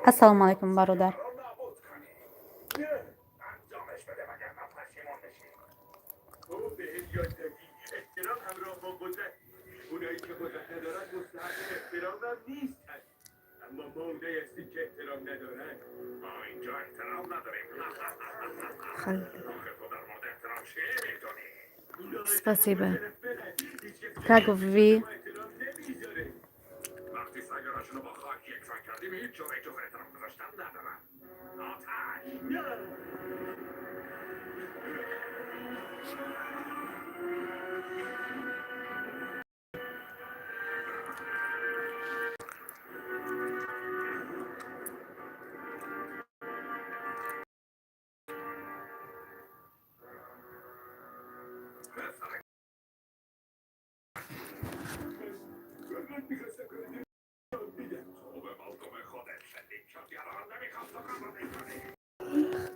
Ассалому алайкум, бародар. Спасибо. Как вы?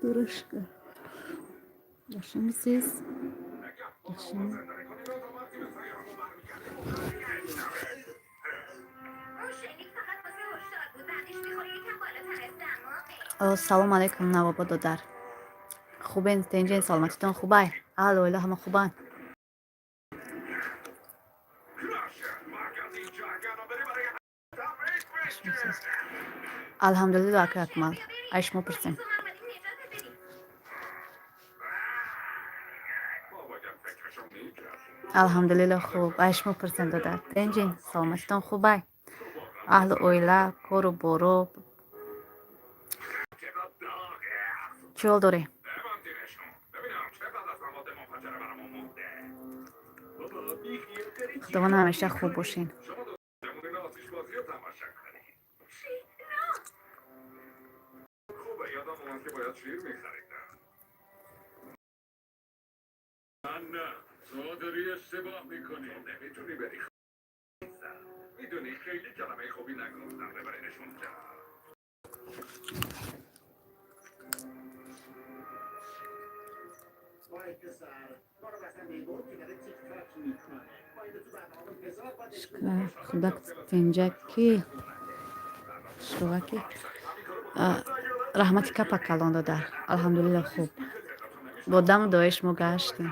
Дурашка. Yaxshimisiz? Yaxshimi? Салом алайкум, Навобо додар. Хубен, тенҷен, саломатитон хубай? Аҳли оила ҳама хубанд? Алҳамдулилло, ака Акмал. Ай шумо пурсем. Алҳамдулилло, хуб. Ай шумо пурсем, додар. Тенҷен, саломатитон хубай? Аҳлу оила, кору боро чӣ ҳол дорӣ? Худованд ҳамеша хуб бошен. Худак тенҷаки шуғаки. Раҳмати капа калон, додар. Алҳамдулилло, хуб. Бо даму дуои шумо гаштем.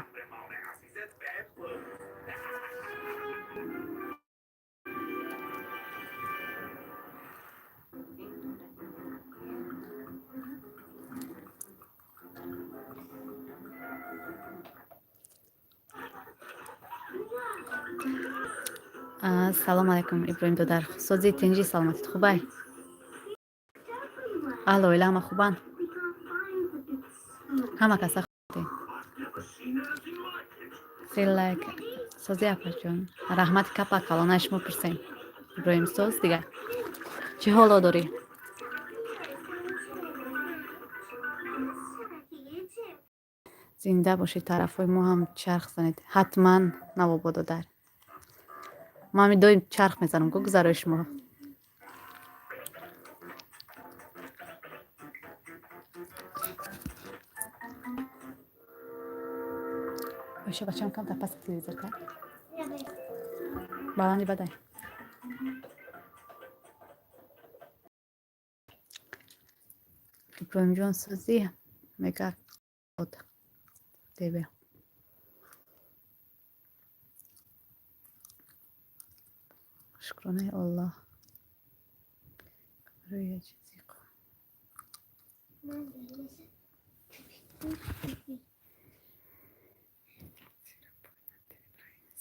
Салом алайкум, Иброҳим додар. Сози, тинҷи, саломатит хубай? Аҳли оила ҳама хубанд? Ҳама каса хуб. Лайк. Сози, апаҷон. Раҳмати капа калона, шумо пурсем. Иброҳим, соз, дига чӣ ҳоло дорӣ? Зинда бошед, тарафҳои мо ҳам чарх занед ҳатман. Навобододар, ман ҳами доим чарх мезанам ку гузарои шумо. Оша, бачам, камтар паси телевизор кард, баланди бадай. Иброҳимҷон, созӣ, мега ТВ. Шукронаи Аллоҳ барои як чизи. Ман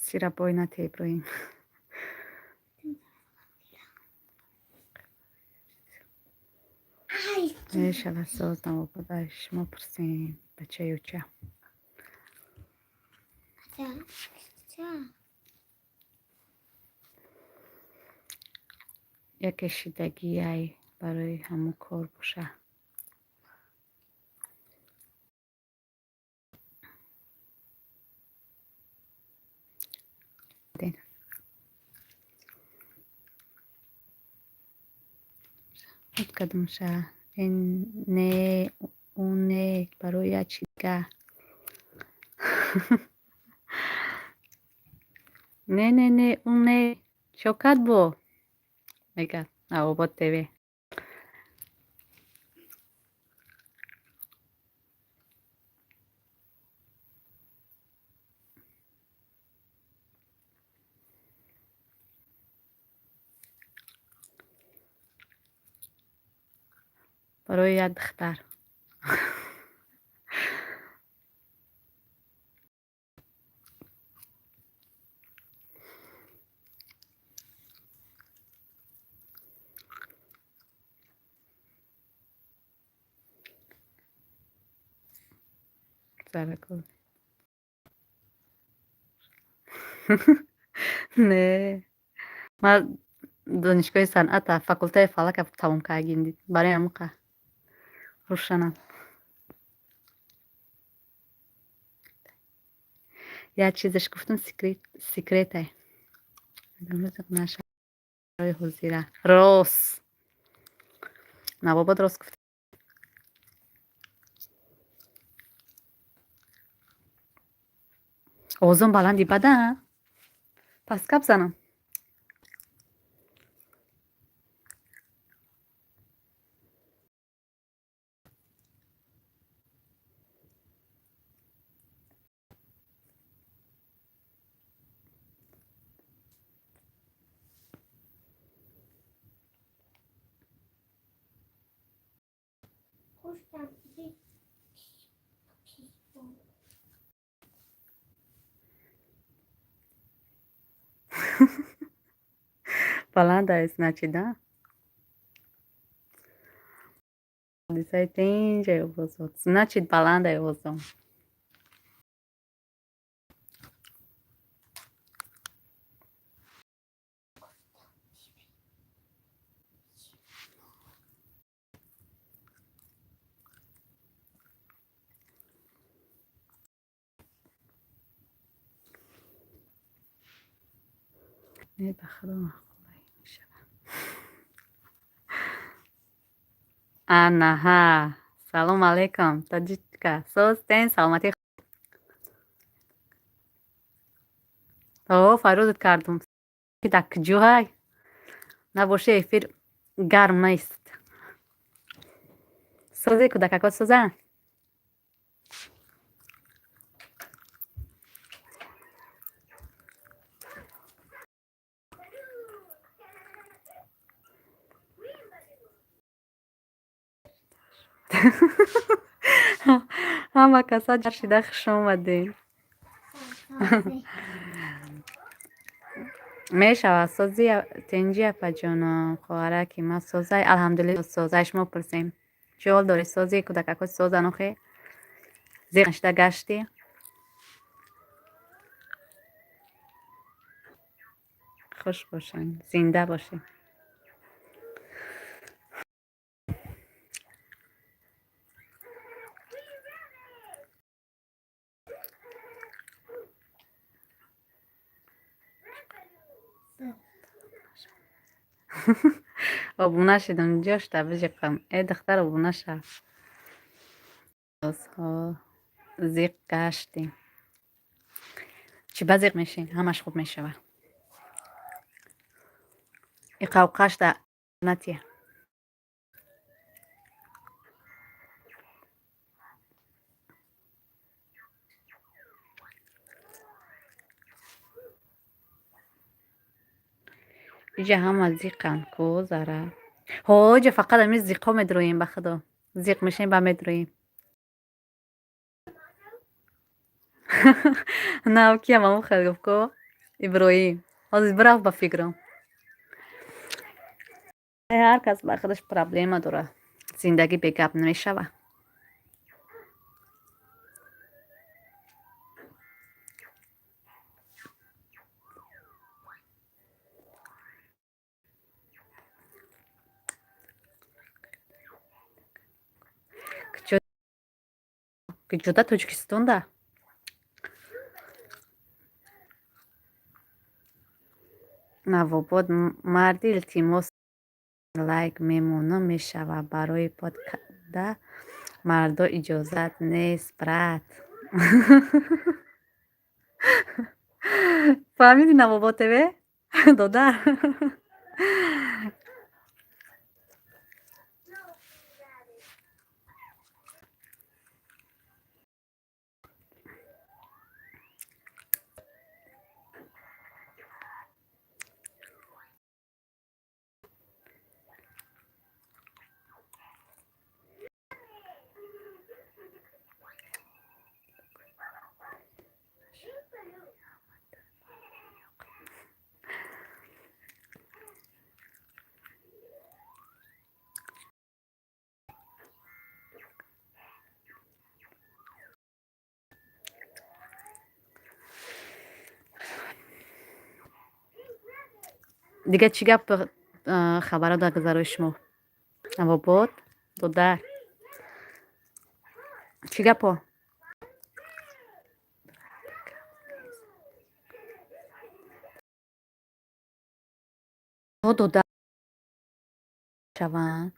Сирабой нате, Иброҳим. Ай. Мешава, соз, навобода, шумо пурсем, бачаюча. Ча. Яке шидагиай барои ҳамун кор боша. Буд кадомша? Не, он не, барои як чига. Не, не, не, он не, Шокат бо мега Навобод ТВ. Барои як духтар. Заракул. Не. Ман донишгоҳи санъата, факултаи фалака тамом кардагим, барои ҳамуқа рӯшанам. Як чизаш гуфтам, секретай. Барои ҳозира. Рос. Навобод рост гуфт. Овозон баланди бада? Пас гап занам. Хостам. Баланда, значит, да? Ҳодисаи тинҷай овозот. Значит, баландай овозом. Не, ба худо маъқулай мешавад. Анаҳа, салом алейкум, таҷичка, созтен, саломатӣ? О, фарёдат кардум, ки дар куҷоай? Набоши, эфир гарм нест. Созе, кӯдакако соза? Ҳама каса ҷаршида, хуш омадем. Мешавад, сози, тинҷи, апаҷоном, хоҳараки ман созай, алҳамдулилла, созай, шумо пурсем. Чӣ ҳол дорӣ, сози, кӯдакако созан, охе? Зиқ нашида гаштӣ? Хуш бошед, зинда бошед. Обуна шидам, ҷошта биҷиқам. Э, духтар, обуна шав. Зиқ гаштем. Чӣ ба зиқ мешин? Ҳамаш хуб мешавад. Иқавқашта натия. Иҷа ҳама зиқанд ку, Зара. Ҳо, иҷа фақат ами зиқҳо медроем, ба худо. Зиқ мешем, ба медроем. Нав киям аму хел гуфт ку? Иброҳим. Ҳозир бирафт ба фикрам. Ҳар кас ба худаш проблема дорад. Зиндагӣ бегап намешавад. Куҷода? Тоҷикистонда? Навобод марди, илтимос, лайк мемонам, мешавад. Барои подкада мардо иҷозат нест, брат. Фаҳмиди, Навобод ТВ? Додар. Дигар чӣ гап, хабарҳо дар гузарои шумо? Навобод, додар. Чӣ гапо? Дода шаванд.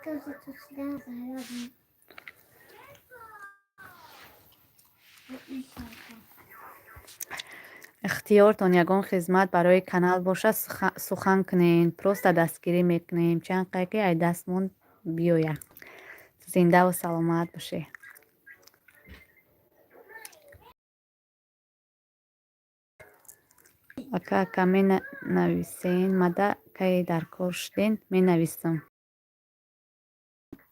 Тоже тут сюда зарядно. Ихтиёртон, ягон хизмат барои канал бошад, сухан кунед, просто дастгирӣ мекунем, чанд қай ки ай дастмон биёяд. Зиндаву саломат бошед. Ака, ака, менависен, мада кай дар кор шуден, менависам.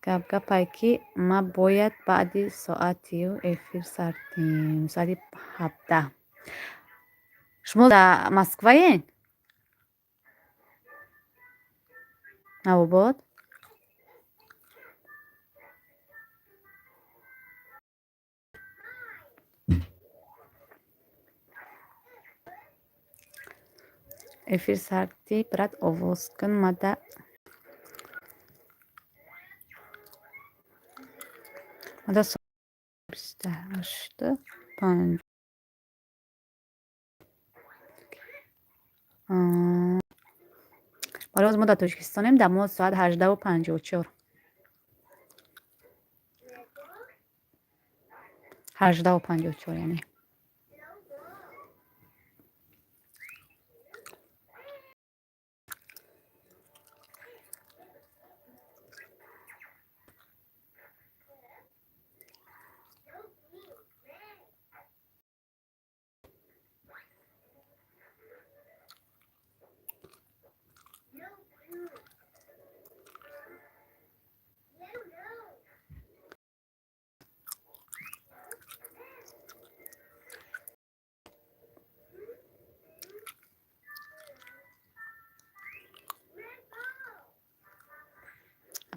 Гап гапай ки ма бояд баъди соатию эфир сар кунем, соати 17. Шумо дар Москваен? Навобод? Эфир сарти, брат, овоз кун, мада 28-у 5. Барои мо дар Тоҷикистонем, дар мо соат 18:54. 18:54, яъне.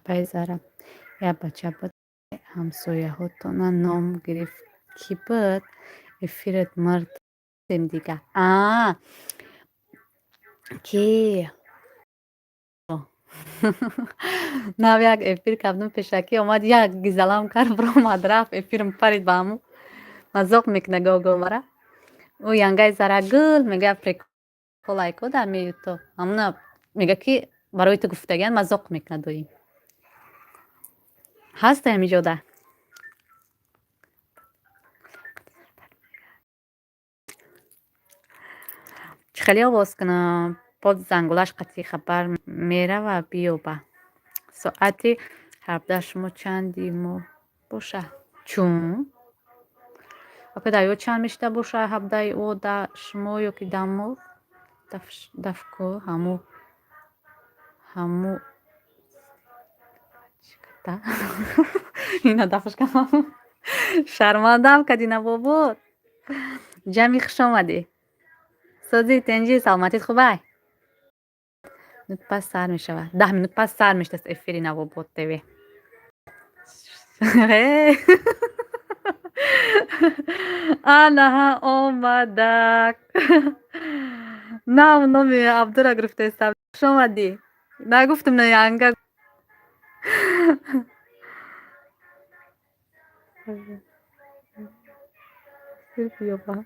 Апаи Зара, як бача буд. Ҳамсояҳотона ном гирифт, кӣ буд? Эфират мурдем дига. А ки нав як эфир кардум, пешакӣ омад, як гизалам кард, биромад, рафт, эфирм парид ба ҳаму. Мазоқ мекуна гоҳ-гоҳ мара. Ӯ янгаи Зарагул мега, приколай ку дар меюто. Ҳамуна мега, ки барои ту гуфтагиан, мазоқ мекунад доим. Ҳаст ҳамиҷода. Чӣ хеле овоз кунам? Боз зангулаш қатъи хабар мерава, биёба. Соати 17 шумо чанди мо боша? Чун? Апа, дар ё чанд мешида боша 17-и о да шумо ё ки да мо? Дафко ҳаму ина дафш кардам. Шармандаам кардӣ, бобо. Ҷами, хуш омадӣ. Созӣ, тинҷӣ, саломатит хубай? Минут пас сар мешавад. 10 минут пас сар мешудааст эфири Навобод ТВ. Анаҳа, омадак. Нав номи Абдура гирифтаистам. Хуш омадӣ. Нагуфтум, на янга.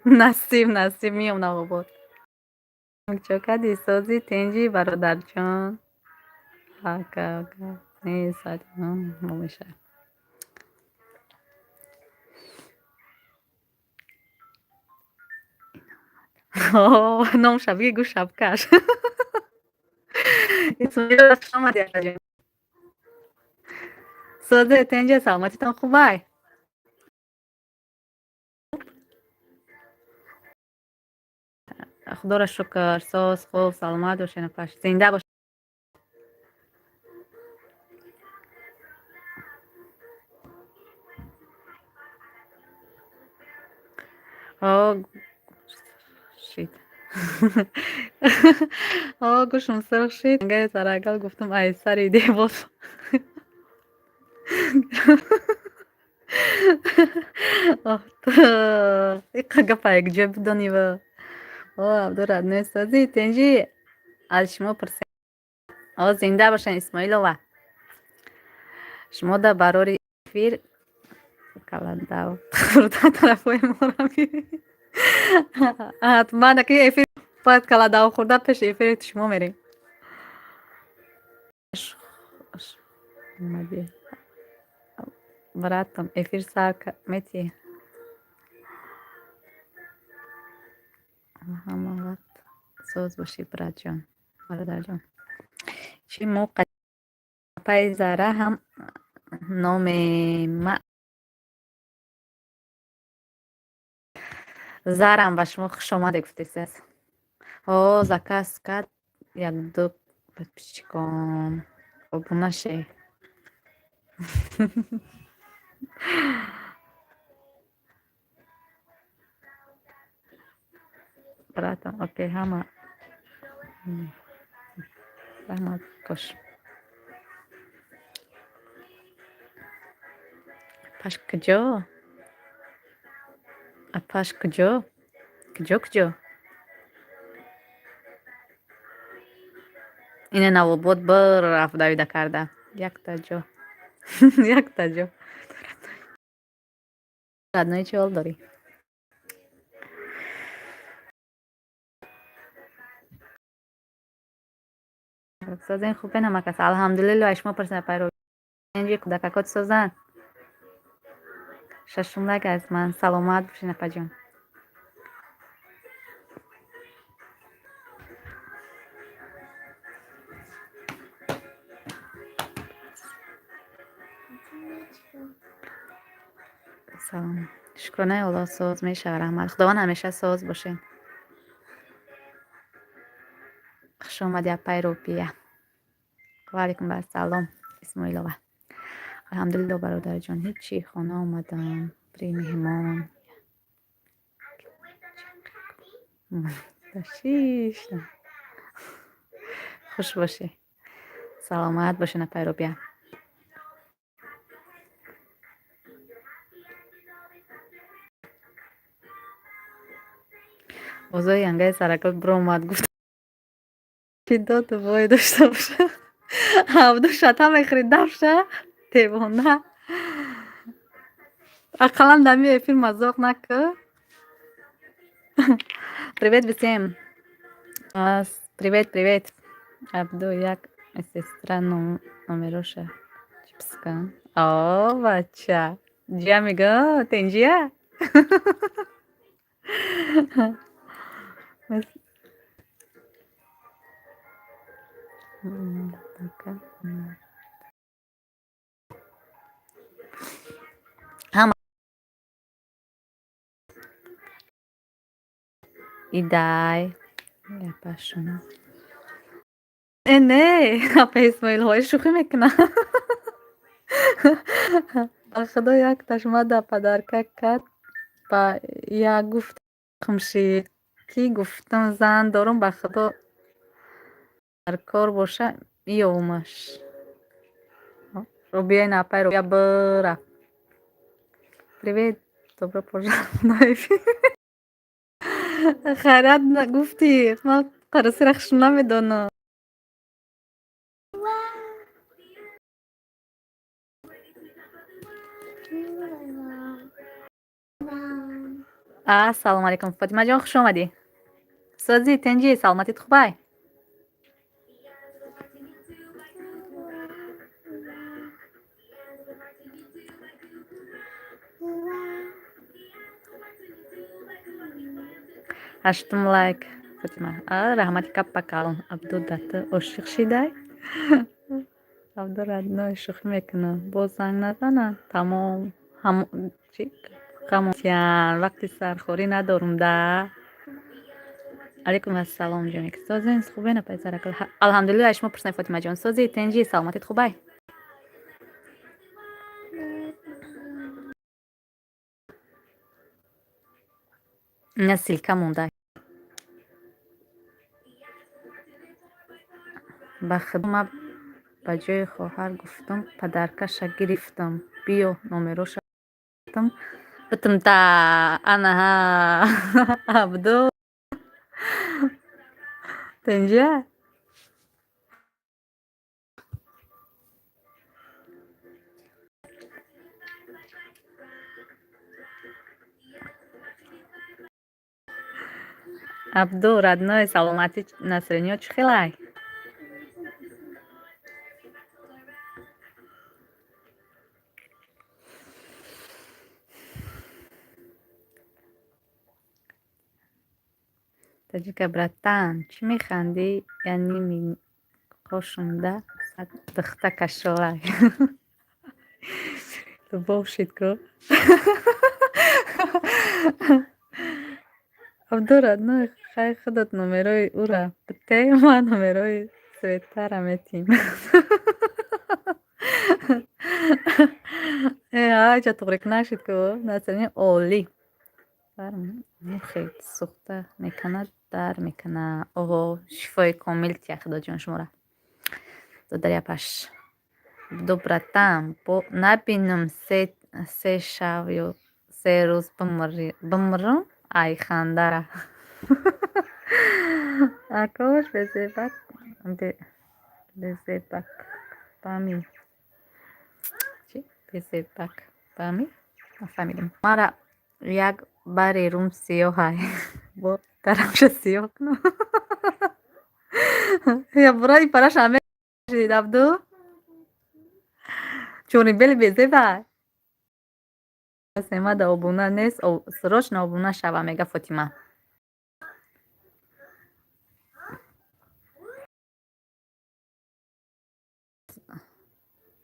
Насиб, насиб, миём Навобод. Чо кардӣ, созӣ, тинҷӣ, бародарҷон? Ака, ака. Не, соати мешавад. Номша бигӣ, гӯ шабкаш. Исмоил, хуш омадӣ, акаҷон. Созӣ, тинҷӣ, саломатитон хубай? Худоро шукр, соз, хуб, саломат бошед, апаш. Зинда бош. О, шид. О, гӯшам сурх шид. Янгаи Зарагал гуфтам, ай сари девор. Оҳ, иқа гапа якҷо бидонива. О, Абдура, несозӣ, тинҷӣ? Аз шумо пурсем. О, зинда бошед, Исмоилова. Шумо да барори эфир каландав хӯрда тарафҳои моро. Ҳатман, аки эфир бояд каладав хӯрда, пеши эфири шумо мерем. Омадӣ. Братом, эфир сар метиҳӣ? Ҳама вақт соз бошӣ, братҷон, бародарҷон. Чӣ мо апаи Зара ҳам номема. Зарам ба шумо хуш омадед гуфтесист. О, заказ кард як-ду подписчикон. Обуна ше. Братом, окей, ҳама. Раҳмат бош. Апаш куҷо? Апаш куҷо? Куҷо, куҷо? Ина Навобод бир рафт давида карда. Якта ҷо. Якта ҷо. Родной, чӣ ҳол дорӣ? Созен, хубен ҳама кас? Алҳамдулилло, аз шумо пурсем, пайро. Инҷи кӯдакакот созанд? Шашум лайк аз ман. Саломат бошед, апаҷон. Салом. Шукронаи Аллоҳ, соз мешава, раҳмат. Худованд ҳамеша соз бошед. Хуш омадӣ, апаи Рӯбия. Ва алайкум ассалом, Исмоилова. Алҳамдулилло, бародарҷон, ҳечи, хона омадам. При меҳмон. Шишта. Хуш бошӣ. Саломат бошед, апаи Рӯбия. Овозои янгаи саракал биромад, гуфт чӣ доду вой дошта боша. Абду шата мехӯри, дафша девона. Ақаллан дар ми эфир мазоқ накӯ. Привет всем. Привет, привет. Абду, як сестра номероша чипскан. О, бача. Ҷия мегӯ, тенҷия? Ҳама идай япашона. Э, не, апа Исмоилҳои шӯхӣ мекунам. Ба худо, якташ мада подарка кард, ба як гуфт хумшид, ки гуфтам зан дорум, ба худо, дар кор боша меёвумаш. Рубия, ина апай Рубия бира. Привет, добро пожаловать на эфир. Хайрат, гуфтӣ, ман қаросира хушм намедонам. Ассалому алайкум, Фотимаҷон, хуш омадӣ. Созӣ, тинҷӣ, саломатит хубай? Ҳаштум лайк, Фотима. Раҳмати каппа калон. Абду, да ту ошиқ шидай? Абду родной, шӯхӣ мекунам. Боз занг назанад? Тамом. Чи? Вақти сархорӣ надорум да. Алайкум ассалом, ҷоник. Созен, хубен, апай Саракал? Алҳамдулилла, шумо пурсем, Фотимаҷон. Созӣ, тинҷӣ, саломатит хубай? Ина ссылка монда. Ба худо, ман ба ҷои хоҳар гуфтум, подаркаша гирифтам. Биё, номероша битум та анаҳа. Абду, тинҷа? Абду родной, саломатӣ, настроение чӣ хелай? Таҷика, братан, чӣ механдӣ? Я ними қошумда духта кашолай. Любовь шид ку. Абду родной, хай худат номерои ӯра бите, ман номерои Светара метиҳем. Э, айҷа туғрик нашид ку, настроение олӣ. Мухе сӯхта мекунад, дар мекунад. Оҳо, шифои комил тия Худоҷон шуморо. Додари апаш. Абду братан, бо набинам се шав ё 3 рӯз бимирам, ай хандара. Акош безебак безебак бами чӣ, безебак бами, нафаҳмидем. Мара як бари рум сиёҳай, бо тарафша сиёҳ кунам. Я бураи параша мешид, Абду? Чорнибели безебай. Касе обуна нест, срочно обуна шава, мега Фотима.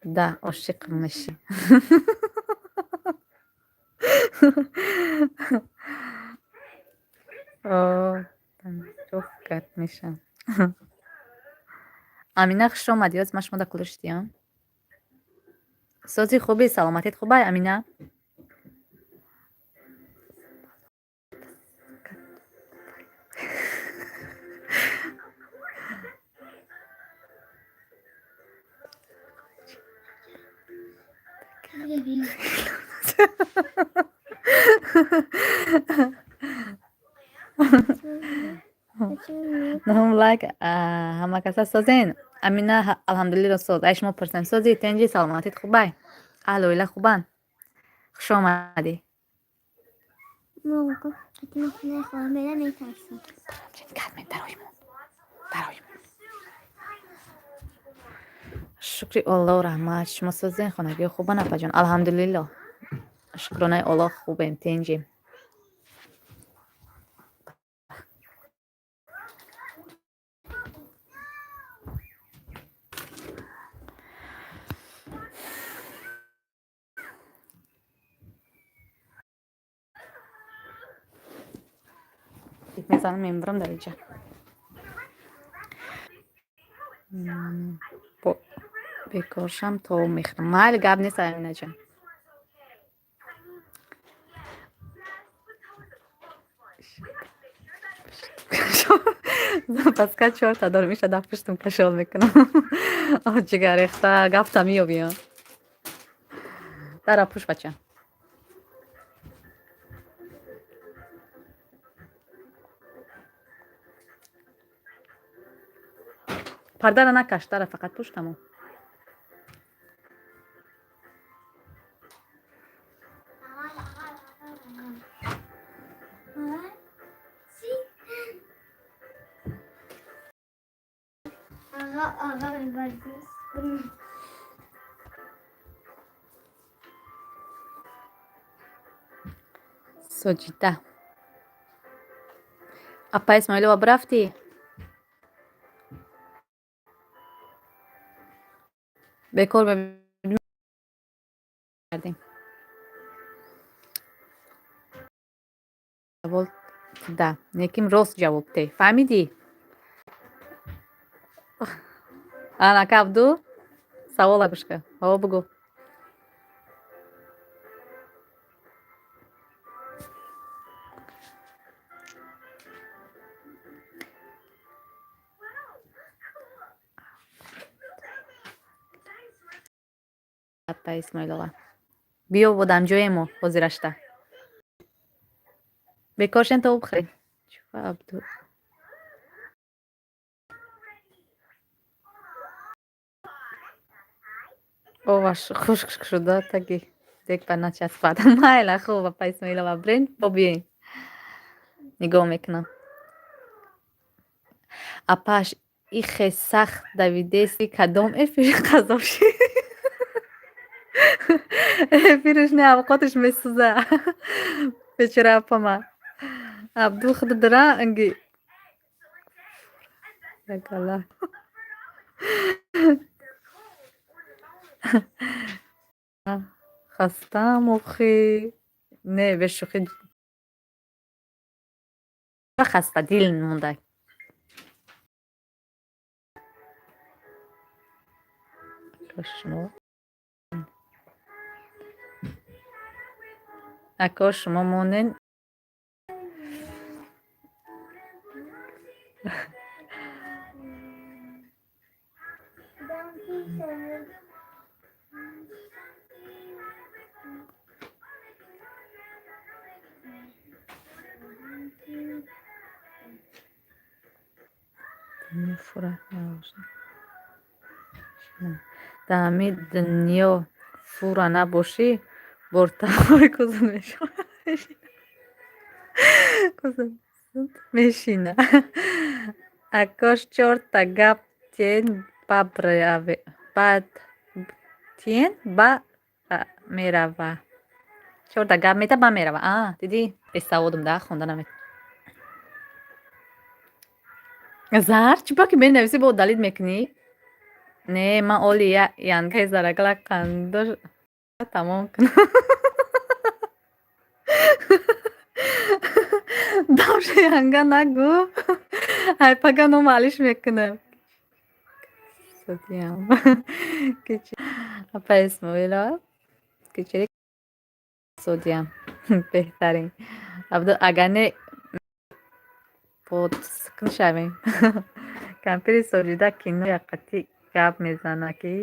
Да ошиқ мешӣ. Кард мешам. Амина, хуш омадӣ. Ёз ман шумо да кулиш диҳам. Сози, хуби, саломатит хубай, Амина? Алейк, ҳама каса созен? Амина, алҳамдулилло, соз. Ай шумо пурсем, сози, тенҷи, саломатит хубай? Аҳли оила хубанд? Хуш омадӣ. Шукри Аллоҳ, раҳмат. Шумо созен, хонагиҳо хубанд, апаҷон? Алҳамдулилло, шукронаи Аллоҳ, хубем, тенҷем. Мезанам, мембурам дар инҷа. Бекоршам то мехӯрам. Майли, гап нест, Аминаҷон. Запаска чорта дорам, иша дар пуштам кашол мекунам. Ҷигар рехта, гапта меёбӣ. Дара пуш, бача. Пардара накаш, дара фақат пуш, тамом. Соҷида. Апа Исмоилова, бирафтӣ? Бекор кардем. Савол да, неким рост ҷавоб де. Фаҳмидӣ? Анака Абду, савола гӯш кун. Ҳо, бугӯ. Апа Исмоилова. Биё бодамҷоемо ҳозирашта. Бекор шен то бихӯрем. Чӯ Абду. Оваш хушк шуда, таги дек ба начаспад. Майла, хуб, апа Исмоилова, бирен, бо биёем. Нигоҳ мекунам. Апаш ихе сахт давидеси, кадом эфири қазо шид? Эфириш не, авқотиш месӯза. Бечора апама. Абду худ дранги. Ягала. Хастам охи. Не, бешӯхӣ хаста дил монда. Шумо ако шумо монен. Дар ҳамин дунё фура набошӣ, бортаҳои куза мешина. Акош чорта гап тен бад тен ба мерава. Чорта гап мета ба мерава. А, дидӣ? Бесаводум да, хонда намет. Зар, чӣ ба ки менависӣ, бо далид мекунӣ? Не, ман оли янгаи зарагала қандош тамом кунам. Давша янга нагӯ. Ай пага ном алиш мекунам. Содиям. Апа Исмоилова. Кичири содиям. Беҳтарин. Абду, агар не подскн шавем. Кампири Соҷида кино яқатӣ гап мезана ки.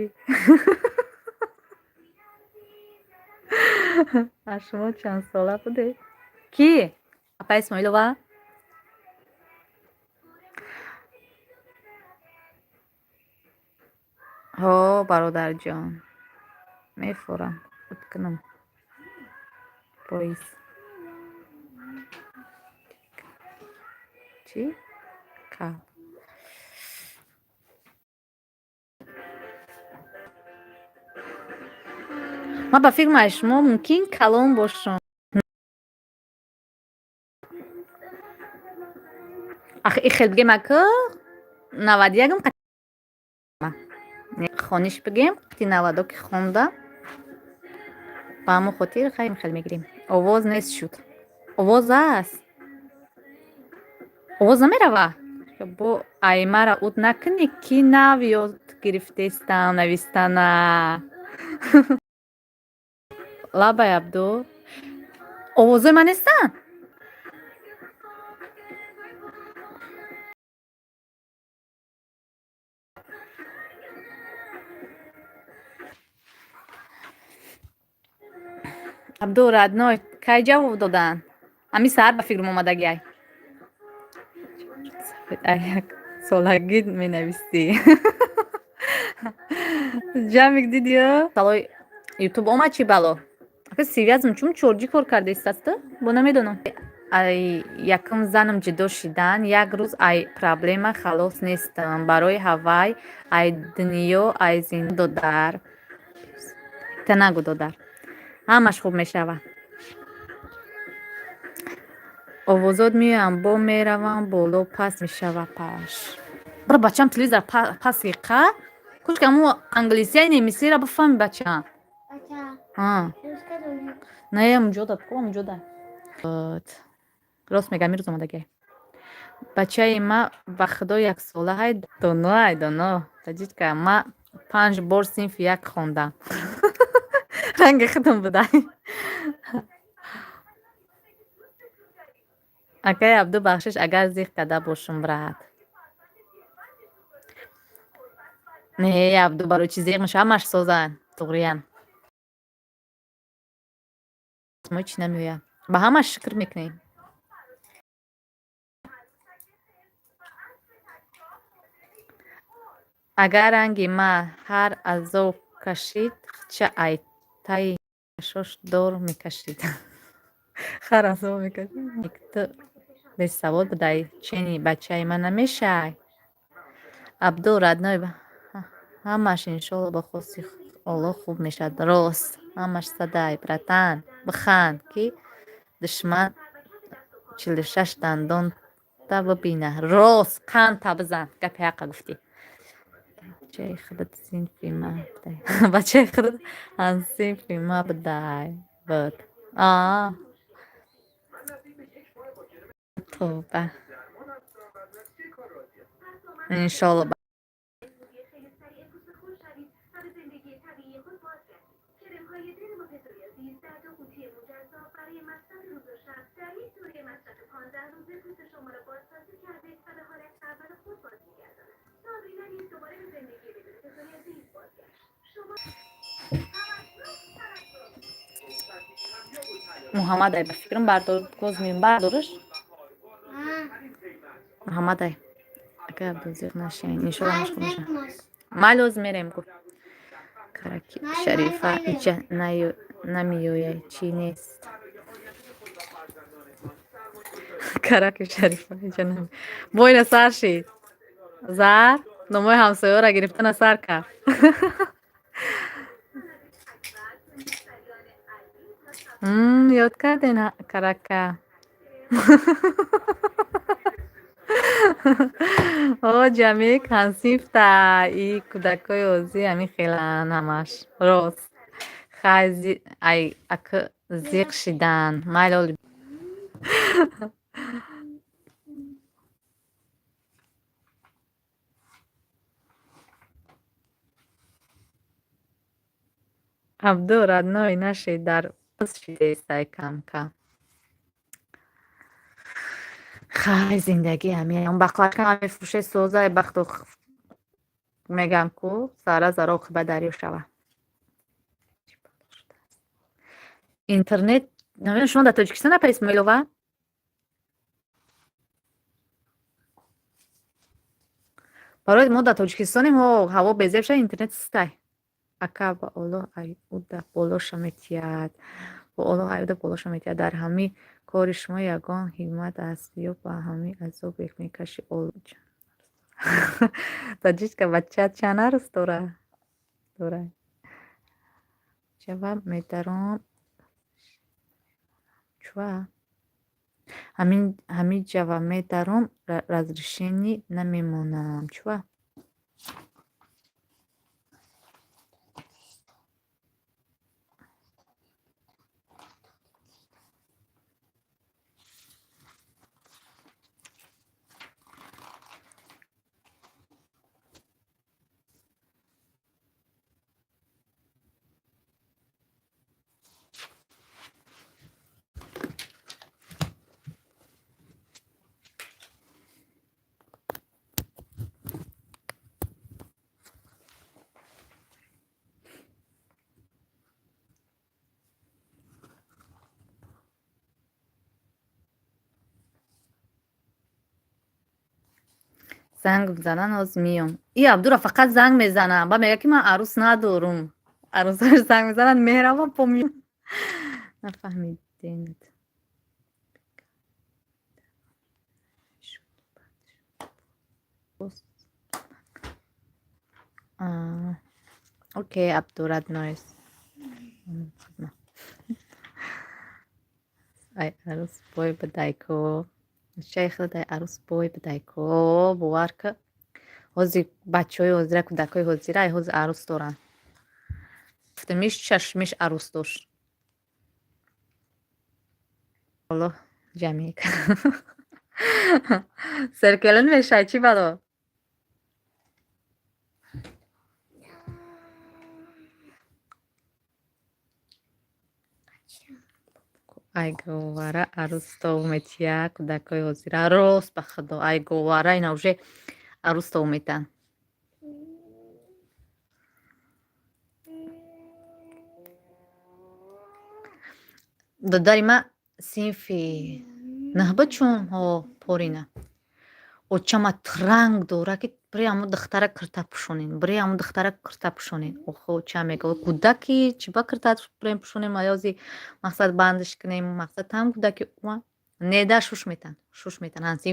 Аз шумо чанд сола будед? Кӣ? Апа Исмоилова? Ҳо, бародарҷон, мефурам, худ кунам. Боис. Чӣ? Кал. Ман ба фикр шумо мумкин калон бошам. Ах, и хел бигем, ака, 91-м, хониш бигем, қати навадо ки хонда. Ба ҳамон хотир хайм хел мегирем. Овоз нест шуд. Овоз аст. Овоз намерава? Бо аймара уд накунӣ, ки нав ёд гирифтестам навистана. Лабай, Абду. Овозои ман нестанд? Абду, родной, кай ҷавоб доданд? Ҳамин саҳар ба фикрам омадагиай. Ай як солагӣ менавистӣ. Ҷамик, дидиё? Балои Ютуб омад, чӣ бало? Ака, связь-м чун чорҷӣ кор кардаистасту? Бо намедонам. Ай якум занам ҷудо шидан, як рӯз ай проблема халос нестам. Барои ҳавай ай дунё, ай зин додар. Та нагӯ, додар. Ҳамаш хуб мешавад. Овозот меоям, бо меравам боло, паст мешава паш. Бира, бачам, телевизор паси қа. Кушка ҳамун англисия немисиро бифаҳми, бачам. Бача, А. русска дорӣ? Не, муҷода, ку муҷода. Рост мегам, имрӯз омадагиай. Бачаи ма ба худо яксола ҳай, доно ай доно. Таҷичка, ма панҷ бор синфи як хондам. Ранги худам будай. Акаи Абду, бахшиш, агар зиқ карда бошум, брат. Не, Абду, барои чӣ зиқ мешава? Ҳамаш созанд, туғриян. Мо чӣ намеояд. Ба ҳамаш шукр мекунем. Агар ранги ма ҳар азоб кашид, ча ай таи шош дор мекашид. Хар азоб мекашид. Ту бесавод будай, чени бачаи ман намешай. Абду, родной, ҳамаш иншолло ба хости Аллоҳ хуб мешавад. Рост, ҳамаш садай, братан, биханд, ки душман 46 дандонта бибина. Рост, қандта бизан. Гапи ҳақа гуфтӣ. Бачаи худат синфи ма будай. Бачаи худат ҳамсинфи ма будай. Буд. Аа. Тавба. Иншолло. Муҳаммад ай, ба фикрам, бардор, боз меем, бардораш. Муҳаммад ай. Ака Абду, зиқ нашавед. Иншолло ҳамаш хуб мешавад. Майли, ҳозир мерем, гуфт. Караки Шарифа иҷа намеояй, чӣ нест? Караки Шарифа иҷа нами. Бойна сар шид. Зар номои ҳамсоёро гирифтана сар кард. Ёд карден карака. О, ҷамик ҳамсинфта, и кӯдакҳои ҳозир ҳамин хеланд ҳамаш. Рост. Хай, ай ака зиқ шидан. Майли, оли. Абду, родной, наши дар шидестай кам-кам. Хай, зиндагӣ ҳамин. Бақлака мефурӯше, созай, бахту мегам ку зара зара оқибат дарё шава. Интернет намедонам, шумо дар Тоҷикистон, апа Исмоилова? Барои мо дар Тоҷикистонем, ҳаво безеб шава, интернет систай. Ака, ба Оллоҳ, ай уда болоша метиҳад. Ба Оллоҳ, ай уда болоша метиҳад. Дар ҳамин кори шумо ягон ҳикмат аст ё ба ҳамин азобе мекашӣ? Таҷичка, бача чанд арӯс дора? Дора. Чава медаром. Чува? Ҳамин ҷава медаром, разрешение намемонам. Чува? Занг бизанан, ҳоз меём. И Абдура фақат занг мезанам. Ба мегӯяд, ки ман арӯс надорум. Арӯсаш занг мезанад, меравам, по меём. Нафаҳмидед. Окей, Абду родной. Ай арӯс бой бадай-ко. Чай хеле арӯс бой бадай-ко. Бовар ка. Ҳозир бачаҳои ҳозира, кӯдакҳои ҳозира ай ҳозир арӯс доранд. Ҳафтумиш, шашумиш арӯс дошт. Аллоҳ ҷамъ серкелин мешавӣ, чӣ бало? Ай говара арӯс тов метия, кӯдакҳои ҳозира, рост, ба худо, ай говара ина уже арӯс тов метиҳанд. Додари ман синфи наҳ буд, чун ҳо порина. Очама транг дора, ки бири ҳамун духтара кирта пӯшонем, бири ҳамун духтара кирта пӯшонем. Охо, оча мега, кӯдаки чӣ ба кирта бирем пӯшонем, аёзи мақсад бандаш кунем, мақсад там кӯдаки неда шуш метан, шуш метан. Ҳансинф.